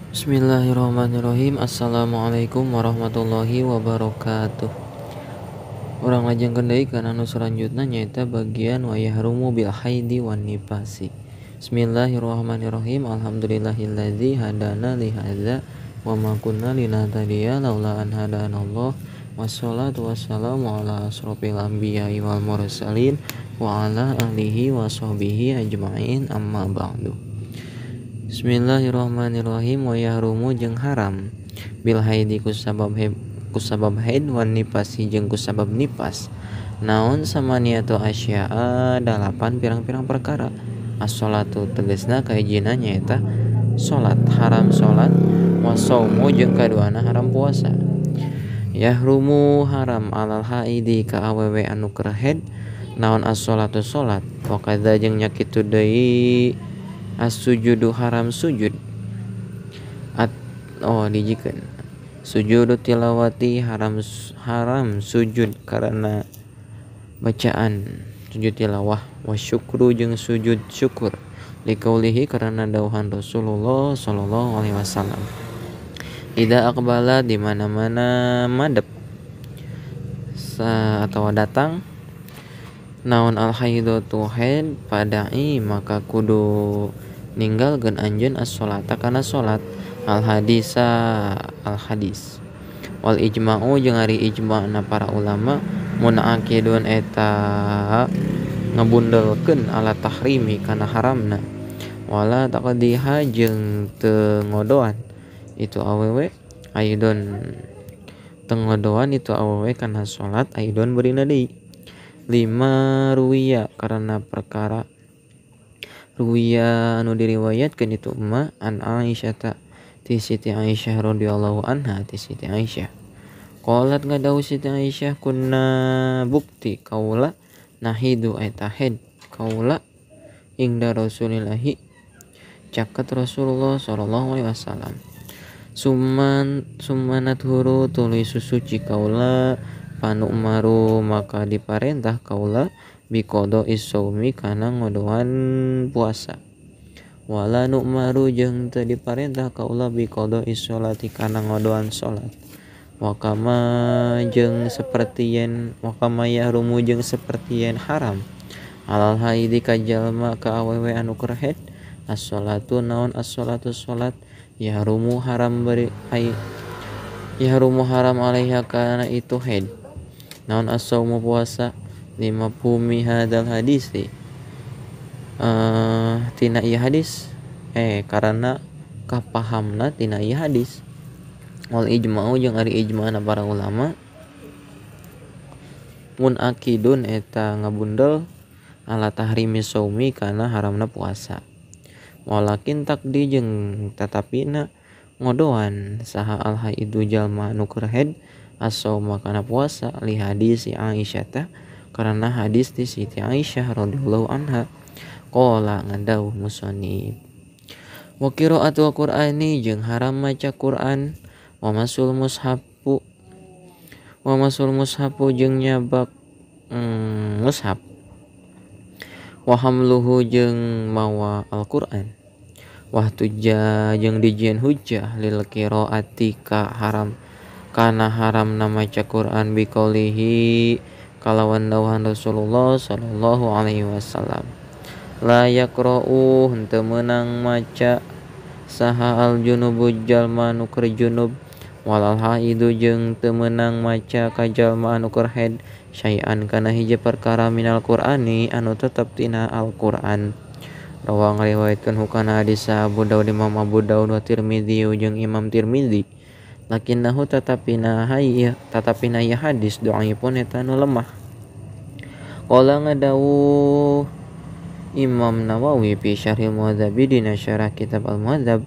Bismillahirrahmanirrahim. Assalamualaikum warahmatullahi wabarakatuh. Urang lajengkeun deui kana anu salanjutna nyaeta bagian wa yahrumu bil haidi wan nifasi. Bismillahirrahmanirrahim. Alhamdulillahilladzi hadana li hadza wa ma kunna linahtadiya laula an hadanallah. Wassalatu wassalamu ala asrofil anbiya'i wal mursalin wa ala alihi wa sahbihi ajmain, amma ba'du. Bismillahirrahmanirrahim. Wa yahrumu jeung haram bil haidi kusabab haid wan nifasi jeung kusabab nifas. Naon samaniatu asya'a dalapan pirang-pirang perkara. As-sholatu tegasna kahijina nyaeta salat, haram salat, wa saumu jeung kaduana haram puasa. Yahrumu haram alal haidi ka awewe anu keur haid naon as-sholatu salat, wa kadza jeung nya kitu deui as-sujudu haram sujud. Dijikeun sujudu tilawati haram sujud karena bacaan sujud tilawah, wa syukru jeung sujud syukur liqaulihi karena dauhan Rasulullah sallallahu alaihi wasallam. Ida aqbala di mana-mana madep atau datang naon al haidatu haid pada'i maka kudu ninggalkeun anjeun as-sholata kana salat. Al hadisa al hadis wal ijma'u jeung ari ijma'na para ulama munaqidun eta ngebundelkeun ala tahrimi kana haramna wala taqdiha jeung teu ngodoan itu awewe aidon tengodoan itu awewe kana salat aidon berina deui lima ruwiya karena perkara ruwiya anu diriwayatkeun itu ma an Aisyah ta ti Siti Aisyah radhiyallahu anha ti Siti Aisyah qalat ngadau Siti Aisyah kunna bukti kaula nahidu eta haid kaula ingda Rasulillahi caket Rasulullah sallallahu alaihi wasallam. Sumanat huru tuluy susuci kaula panu'maru maka diparentah kaula biqada isyaumi kana ngodoan puasa. Wala nu'maru jeung teu diparentah kaula biqada isholati kana ngodoan salat. Wakama jeung saperti yen wakama yahrumu jeung saperti yen haram alal haidi ka jalma ka awewe anu keur haid as-sholatu naon as-sholatu salat yahrumu haram beri ai yahrumu haram alaiha kana itu haid naon as-saumu puasa lima pumi hadal hadis tina ieu hadis karena kapahamna tina ieu hadis. Wal ijma'u jeung ari ijma'na para ulama munakidun eta ngabundel ala tahrimi saumi kana haramna puasa. Walakin takdi jeung tatapina ngodoan saha al haidu jalma anu keur haid as-sauma kana puasa li hadis Aisyah ta karena hadis ti Siti Aisyah radhiyallahu anha. Qala ngadauh musannif wa qira'atul qur'ani jeung haram maca Qur'an wa masul mushafu jeung nyabak mushaf wa hamluhu jeung mawa Al-Qur'an wa tujja jeung dijieun hujjah lil qiraati ka haram kana haramna maca Qur'an biqaulihi kalawan dawuhan Rasulullah sallallahu alaihi wasallam la yaqra'u henteu meunang maca saha al junubu jalma nu keur junub walal haidu jeung teu meunang maca ka jalma anu keur haid syai'an kana hiji perkara minal Qur'ani anu tetep tina Al-Qur'an. Rawa ngariwayatkeun hukana hadis Abu Daud Imam Abu Daud wa Tirmidzi jeung Imam Tirmidzi. Lakinnahu tatapina hayya tatapina ya hadis dhaifun eta anu lemah. Qala ngadawuh Imam Nawawi fi Syarhil Muhadzab dina syarah kitab Al-Muhadzab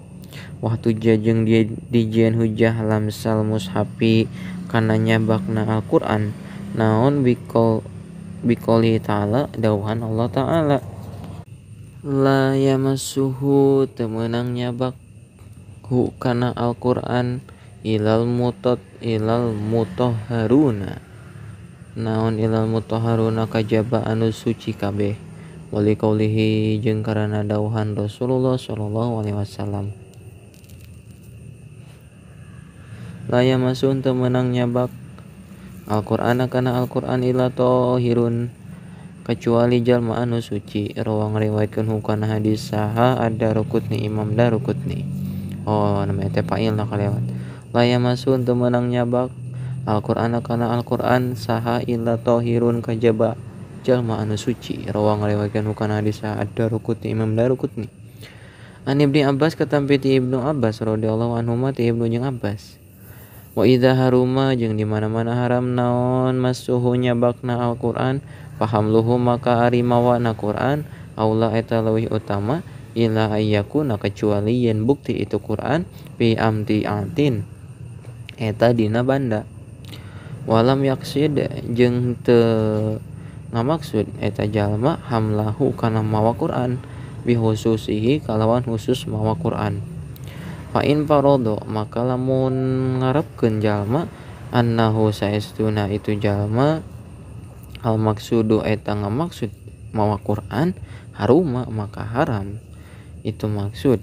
wa tujja jeung dijieun hujjah lamsal mushafi kana nyabakna Al-Qur'an naon biqouli ta'ala dawuhan Allah ta'ala la yamassuhu teu meunang nyabak hu kana Al-Qur'an ilal mutahharuna naon ilal mutahharuna kajaba anu suci kabeh wali qaulihi jeung karana dawuhan Rasulullah sallallahu alaihi wasallam la yamasun teu meunang nyabak Al-Qur'an kana Al-Qur'an illa tahirun kecuali jalma anu suci. Rawang riwayatkeun hukana hadis saha Ad-Daruqutni Imam Daruqutni. Oh namanya teh fa'il na kalewat. La yamasun teu meunang nyabak Al-Qur'an kana Al-Qur'an saha illa tahirun kajaba jalma anu suci. Rawang riwayatkeun hukana hadis saha Ad-Daruqutni Imam Daruqutni. An Ibnu Abbas katampi ti Ibnu Abbas radhiyallahu anhu ma ti Ibnu jeung Abbas. Wa idza haruma jeung di mana-mana haram naon masuhu nyabakna Al-Qur'an fahamluhu maka ari mawana Qur'an aula eta leuwih utama ila ayyakuna kecuali yen bukti itu Qur'an fi amtiatin eta dina banda walam yaksid jeung teu ngamaksud eta jalma hamlahu kana mawa Qur'an bihususihi kalawan khusus mawa Qur'an. Fa in parodo maka lamun ngarepkeun jalma annahu saestuna itu jalma al maksudu eta ngamaksud mawa Qur'an haruma maka haram itu maksud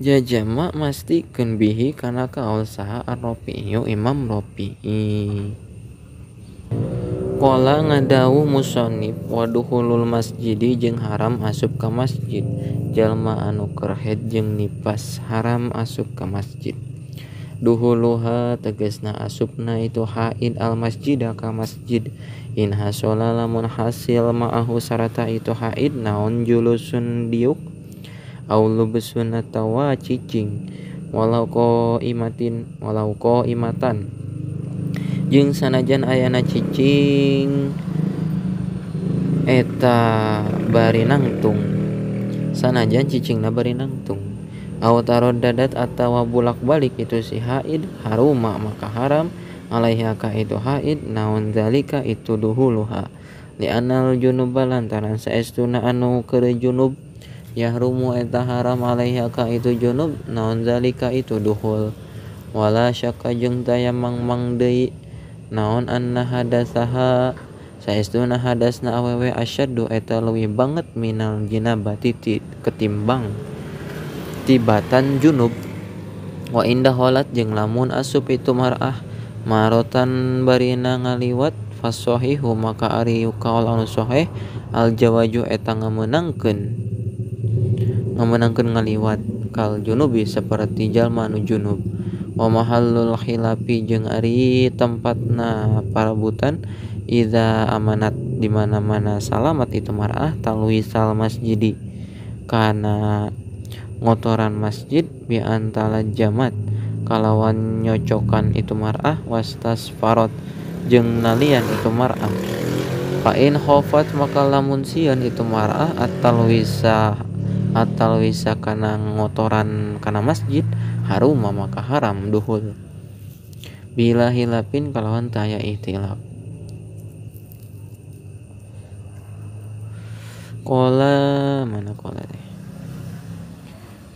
jajama mastikeun bihi kana kaul saha ar-Rafi'i Imam Rafi'i. Qala ngadawuh musannif wa dukhulul masjidi jeung haram asup ka masjid jalma anu keur haid jeung nipas haram asup ka masjid duhuluha tegasna asupna itu haid al masjida ka masjid in hasola lamun hasil ma'ahu sarata itu haid naon julusun diuk au lubsun atawa cicing walau ko imatin walau ko imatan jeung sanajan ayana cicing eta bari nangtung sanajan cicingna bari nangtung au taroddadat atawa bulak-balik itu si haid haruma maka haram alaiha ka itu haid naon zalika itu duhuluha li'anal junuba lantaran saestuna anu keur junub yahrumu eta haram alaiha ka itu junub naon zalika itu duhul wala syakka jeung taya mangmang deui naon anna hadasaha saestuna hadasna awewe asyaddu eta leuwih banget minal jinabati ketimbang tibatan junub wa indah holat jeung lamun asup itu mar'ah marotan barina ngaliwat fasohihu maka ari kaul anu sahih al jawaju eta ngameunangkeun ngaliwat kal junubi saperti jalma anu junub wa mahallul khilafi jeung ari tempatna parabutan idza amanat di mana-mana salamat itu mar'ah talwisal masjidi kana ngotoran masjid bi antala jamat kalawan nyocokan itu mar'ah wastas farot jeung nalian itu mar'ah fa in khafat maka lamun sieun itu mar'ah atalwisa kana ngotoran kana masjid haruma maka haram duhul bila hilapin kalawan taya ihtilaf. Qala mana qala teh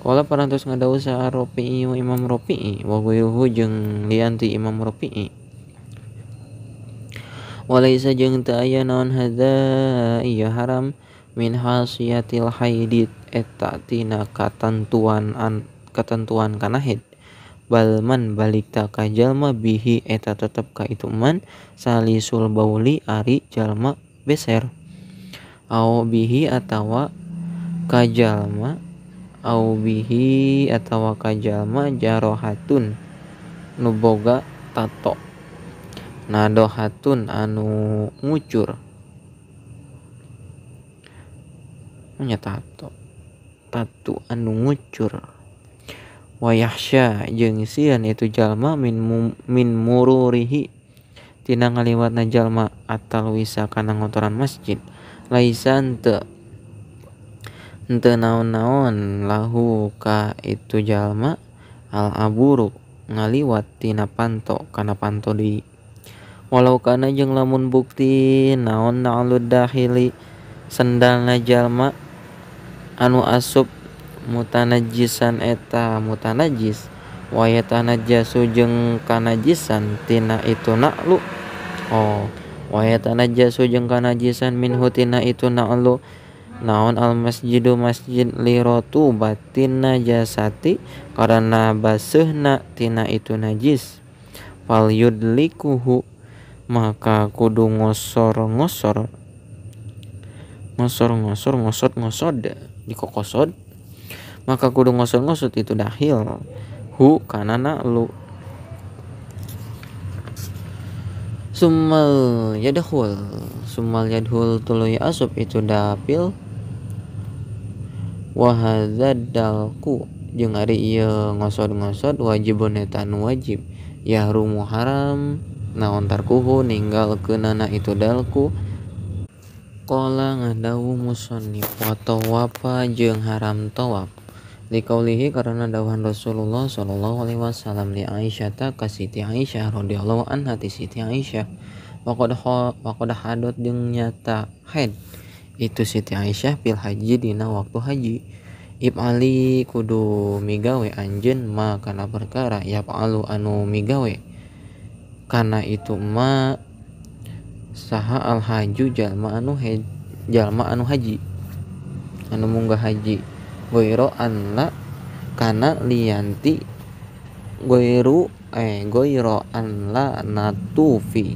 qala parantos ngadawuh saha Rafi'i Imam Rafi'i wa ghairuhu jeung lian ti Imam Rafi'i walaisa jeung teu aya naon hadza ieu haram min hasiyatil haidit eta tina katentuan ketentuan kana haid balman balik ta ka jalma bihi eta tetep ka itu man salisul bauli ari jalma beser au bihi atawa ka jalma au bihi atawa ka jalma jarohatun nu boga tato nadohatun anu ngucur nya tato tatu anu ngucur wayahsya jeung sieun itu jalma min mururihi tina ngaliwatna jalma atalwisa kana ngotoran masjid laisa henteu naon-naon lahu ka itu jalma al aburu ngaliwat tina panto kana panto deui walau kana jeung lamun bukti naon na'lud dahili sendalna jalma anu asup mutanajisan eta mutanajis wa yatanajjasu jeung kanajisan tina itu na'lu oh Wa yatanajjasu jeung kanajisan minhu tina itu na'lu naon al masjidu masjid liratu batin najasati karena baseuhna tina itu najis. Fal yudlikuhu maka kudu ngosor-ngosor ngosor-ngosor ngosot-ngosod dikokosod maka kudu ngosor-ngosot itu dahil hu kana na'lu. Summal yadkhul tuluy asup itu dapil wa hadzal dalku jeung ari ieu ngosod-ngosod wajibun eta nu wajib yahrumu haram naon tarkuhu ninggalkeunana itu dalku. Qala ngadawuh musannif wa tawafa jeung haram tawaf liqaulihi karena dawuhan Rasulullah sallallahu alaihi wasallam li Aisyah ta ka Siti Aisyah radhiyallahu anha ti Siti Aisyah waqad hadot jeung nyata haid itu Siti Aisyah fil haji dina waktu haji. Ibali kudu migawe anjeun ma kana perkara yafalu anu migawe kana itu ma saha al haju jalma anu haji anu munggah haji goiro anla kana lianti goiru goiro anla natufi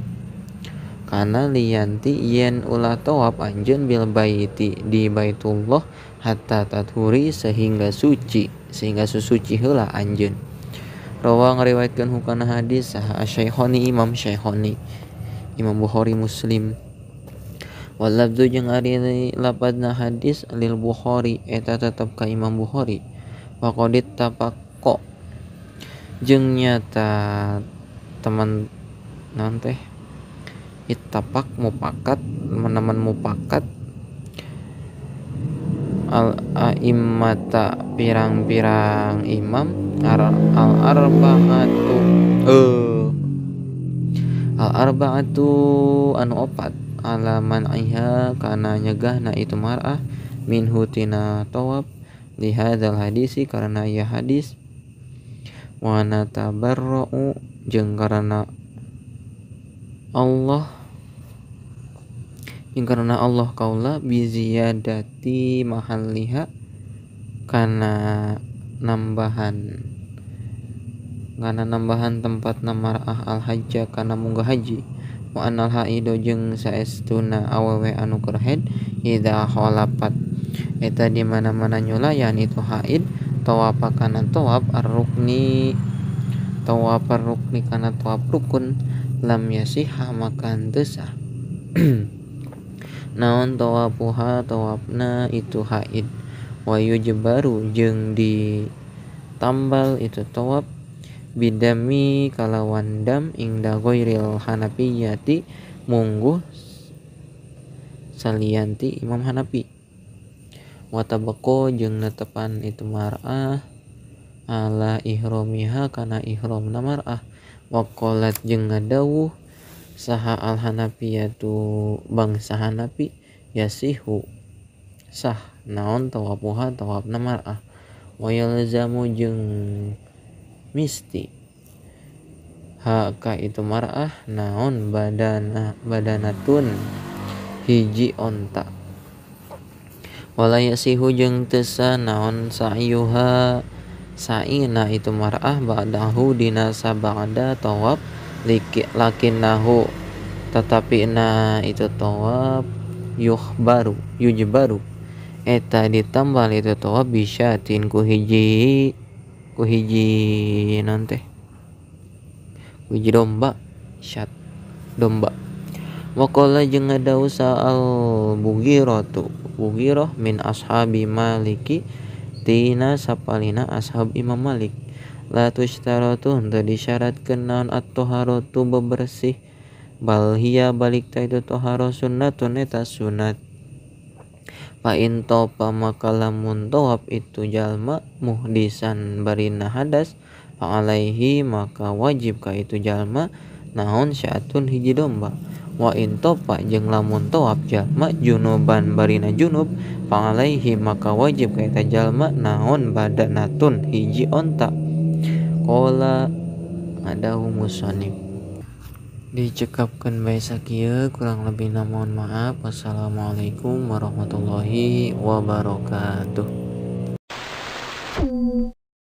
kana lianti yen ulah tawaf anjeun bil baiti di Baitullah hatta tathuri sehingga suci sehingga susuci heula anjeun. Rawa ngariwayatkeun hukana hadis saha Syekhoni Imam Syekhoni Imam Bukhari Muslim. Wal lafzu jeung ari lapadna hadis lil Bukhari eta tetep ka Imam Bukhari. Wa qad tafaqqa jeung nyata teman naon teh ittafaq mupakat teman-teman mupakat al a'immata pirang-pirang imam al arba'atu al arba'atu anu opat ala man'iha kana nyegahna itu mar'ah minhu tina tawaf li hadzal hadisi karena ieu hadis wa natabarra'u jeung karena Allah kaula bi ziyadati mahalliha kana nambahan tempatna mar'ah al hajja kana munggah haji wa anal haido jeung saestuna awewe anu keur haid idza khalafat eta di mana-mana nyulayan itu haid tawaf kana tawaf ar-rukni tawaf ar-rukni kana tawaf rukun lam yasiha maka henteu sah. Naon tawafuha tawafna itu haid wa yujbaru jeung ditambal itu tawaf bidami kalawan dam ingda ghairil hanafiyati mungguh salianti Imam Hanafi. Wa tabaqo jeung netepan itu mar'ah ala ihromiha kana ihramna mar'ah wa qalat jeung ngadawuh saha al hanafiyatu bangsa Hanafi yasihu sah naon tawafuha tawafna mar'ah wa yalzamu jeung misti haka itu mar'ah naon badanatun hiji onta wala yasihu jeung teu sah naon sa'yuha sa'ina itu mar'ah ba'dahu dina sabada tawaf lakinnahu tetapi na itu tawaf yujbaru eta ditambal itu tawaf bisyatin ku hiji non teh ku hiji domba syat domba. Waqala jeung ngadawuh al Bughiratu Bughirah min ashabi Maliki tina sapalina ashab Imam Malik la tushtaratu henteu disyaratkeun naon at-taharatu bebersih bal hiya balik ta itu taharah sunnatun eta sunat. Fa in topa maka lamun tawaf itu jalma muhdisan barina hadas fa alaihi maka wajib ka itu jalma naon syatun hiji domba. Wa in topa jeung lamun tawaf jalma junuban barina junub fa alaihi maka wajib ka eta jalma naon badanatun hiji onta. Qala adahu musannif. Dicekapkeun bae sakieu, kurang lebihna mohon maaf. Wassalamualaikum warahmatullahi wabarakatuh.